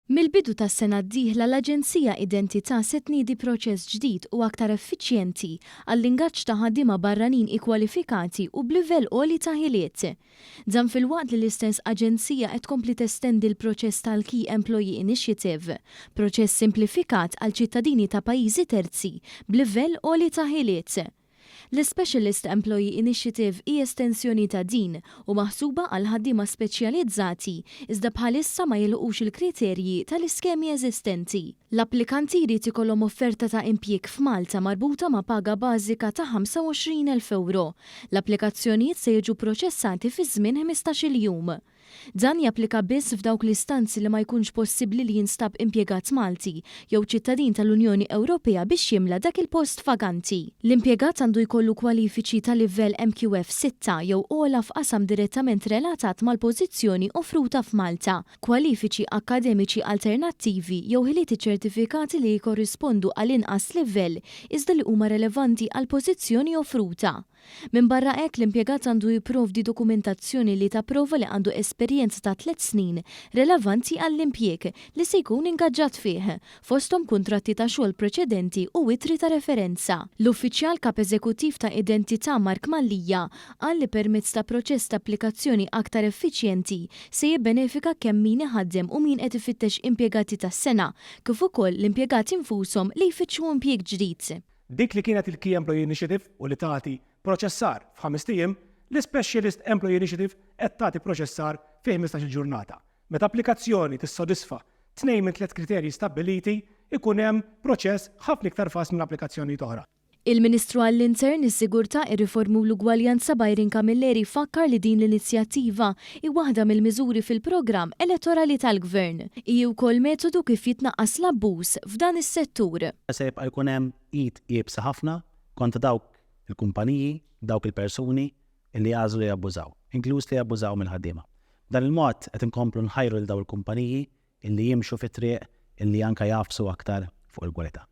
Mill-bidu tas-sena d-dieħla l-Aġenzija Identità se tniedi proċess ġdid u aktar effiċjenti għall-ingaġġ ta' ħaddiema barranin ikkwalifikati u b'livell għoli ta' ħiliet. Dan filwaqt li l-istess aġenzija qed tkompli testendi l-proċess tal-Key Employee Initiative, proċess simplifikat għal ċittadini ta' pajjiżi terzi b'livell għoli ta' ħiliet. L-Specialist Employee Initiative hi estensjoni ta' din u maħsuba għal ħaddiema speċjalizzati iżda bħalissa ma jilħqux il-kriterji tal-iskemi eżistenti. L-applikanti jrid ikollhom offerta ta' impjieg f'Malta marbuta ma' paga bażika ta' 25,000 ewro. L-applikazzjonijiet se jiġu pproċessati fi żmien 15-il jum. Dan japplika biss f'dawk l-istanzi li ma jkunx possibbli li jinstab impjegat Malti jew ċittadin tal-Unjoni Ewropea biex jimla dak il-post vaganti. L-impjegat għandu jkollu kwalifiċi ta' livell MQF sitta jew ogħla f'qasam direttament relatat mal-pożizzjoni offruta f'Malta, kwalifiċi akkademiċi alternattivi jew ħiliet iċċertifikati li jikkorrispondu għal inqas livell iżda li huma relevanti għall-pożizzjoni offruta. Minbarra hekk, l-impjegat għandu jipprovdi dokumentazzjoni li tapprova li għandu esperjenza ta' tlett snin relevanti għall-impjieg li se jkun ingaġġat fih, fosthom kuntratti ta' xogħol preċedenti u ittri ta' referenza. L-Uffiċjal Kap Eżekuttiv ta' Identità Mark Mallia qal li permezz ta' proċess ta' applikazzjoni aktar effiċjenti se jibbenefika kemm min iħaddem u min qed ifittex impjegati tas-sengħa kif ukoll l-impjegati nfushom li jfittxu impjieg ġdid. Dik li kienet il-Key Employee Initiative u li tagħti proċessar f'ħamest ijiem, l-Specialist Employee Initiative qed tagħti proċessar fi 15-il ġurnata. Meta applikazzjoni tissodisfa tnejn minn tliet kriterji stabbiliti, ikun hemm proċess ħafna iktar fast minn applikazzjonijiet oħra. Il-Ministru għall-Intern, is-Sigurtà, ir-Riformi u l-Ugwaljanza Byron Camilleri fakkar li din l-inizjattiva hi waħda mill-miżuri fil-programm elettorali tal-Gvern. Hi wkoll metodu kif jitnaqqas l-abbuż f'dan is-settur. Se jibqa' jkun hemm id iebsa ħafna kontra dawk il-kumpaniji, dawk il-persuni li jagħżlu li jabbużaw, inkluż li jabbużaw mill-ħaddiema. B'dan il-mod qed inkomplu nħajru lil dawn il-kumpaniji illi jimxu fit-triq illi anke jagħfsu aktar fuq il-kwalità.